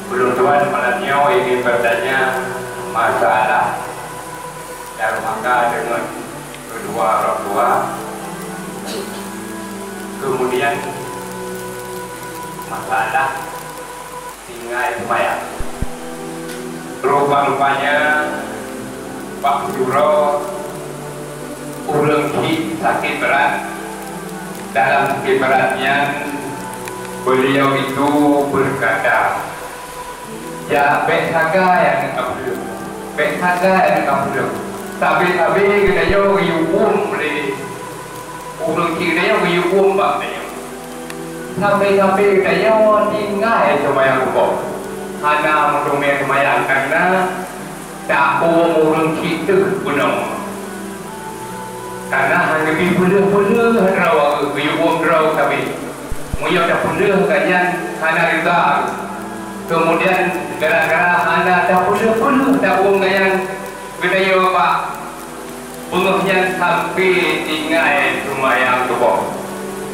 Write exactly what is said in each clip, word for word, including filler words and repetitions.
Ulôn tuan malam nyoe ingin bertanya masalah dalam maka dengan kedua orang tua, kemudian masalah tinggai seumayang. Rupa-rupanya Pak Suro ureuëng chik sakét brat. Dalam sakét brat nyan, beliau itu berkata, "Ya, bék sagai aneuëk kapeuleueh, bék sagai aneuëk kapeuleueh. Sabe-sabe geutanyoe geuyue uem lé ureuëng chik geutanyoe, geuyue uem bak geutanyoe. Sabe-sabe geutanyoe tinggai seumayang suboh, hana meuteumé seumayang, kareuna tapuem ureuëng chik teuh bunoe. Kareuna hana geubri peuleueh-peuleueh droe, geuyue uem droe sabe. Meunyoe tapeuleueh gobnyan hana rida. Keumudian, gara-gara hana tapeuleueh-peuleueh tapuem gobnyan, geutanyoe bak beungoh nyan sampai tinggai seumayang suboh.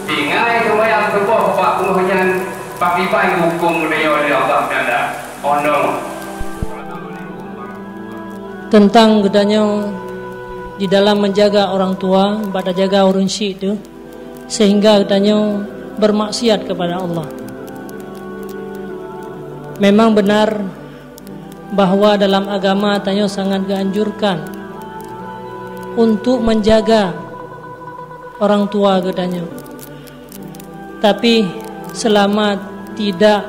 Tinggai seumayang suboh bak beungoh nyan, pakriban hukôm geutanyoe lé Allah Taala? Oh no. Teuntang geutanyoe di dalam menjaga orang tua, bak tajaga ureuëng chik teuh, sehingga geutanyoe bermaksiat kepada Allah. Memang benar bahwa dalam agama tanyoe sangat geuanjurkan untuk menjaga orang tua geutanyoe. Tapi selama tidak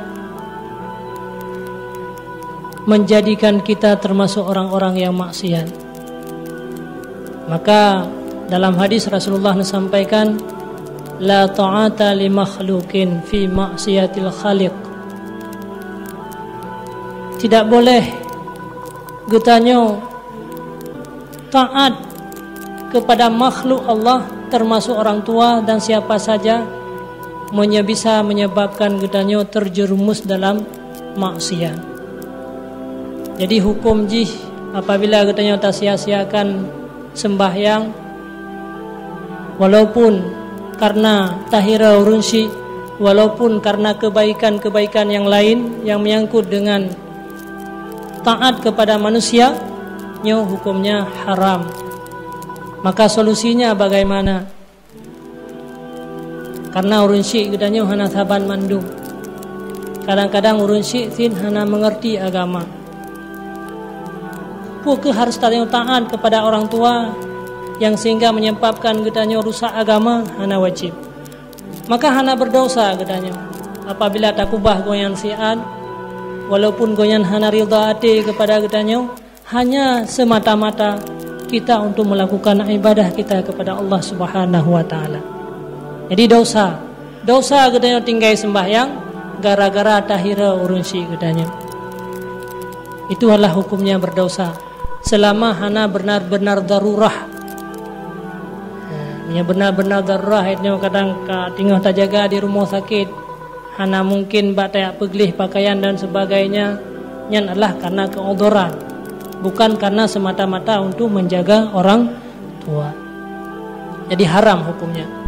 menjadikan kita termasuk orang-orang yang maksiat. Maka dalam hadis Rasulullah neusampaikan, "La ta'ata li makhluqin fi ma'siyatil khaliq." Tidak boleh geutanyoe taat kepada makhluk Allah, termasuk orang tua dan siapa saja, meunyoe bisa menyebabkan geutanyoe terjerumus dalam maksiat. Jadi, hukum jih apabila geutanyoe tasia-siakan sembahyang, walaupun karena tahira ureuëng chik, walaupun karena kebaikan-kebaikan yang lain yang menyangkut dengan taat kepada manusia, nyoe hukumnya haram. Maka solusinya bagaimana? Karena ureuëng chik geutanyoe hana saban mandum. Kadang-kadang ureuëng chik cit hana mengerti agama. Peu kheueh harus tanyoe taat kepada orang tua yang sehingga menyebabkan geutanyoe rusak agama? Hana wajib. Maka hana berdosa geutanyoe apabila takubah gobnyan siat, walaupun gobnyan hana ridha até kepada geutanyoe, hanya semata-mata kita untuk melakukan ibadah kita kepada Allah Subhanahu wa Taala. Jadi, dosa, dosa geutanyoe tinggai sembahyang gara-gara tahira ureuëng chik geutanyoe. Itu adalah hukumnya berdosa selama hana benar-benar darurah. Ha, nyang benar-benar darurah, nyoe kadang ka teungoh tajaga di rumoh sakét, hana mungkin bak tajak peugleh pakaian dan sebagainya, nyan adalah karena keudhuran, bukan karena semata-mata untuk menjaga orang tua. Jadi, haram hukumnya.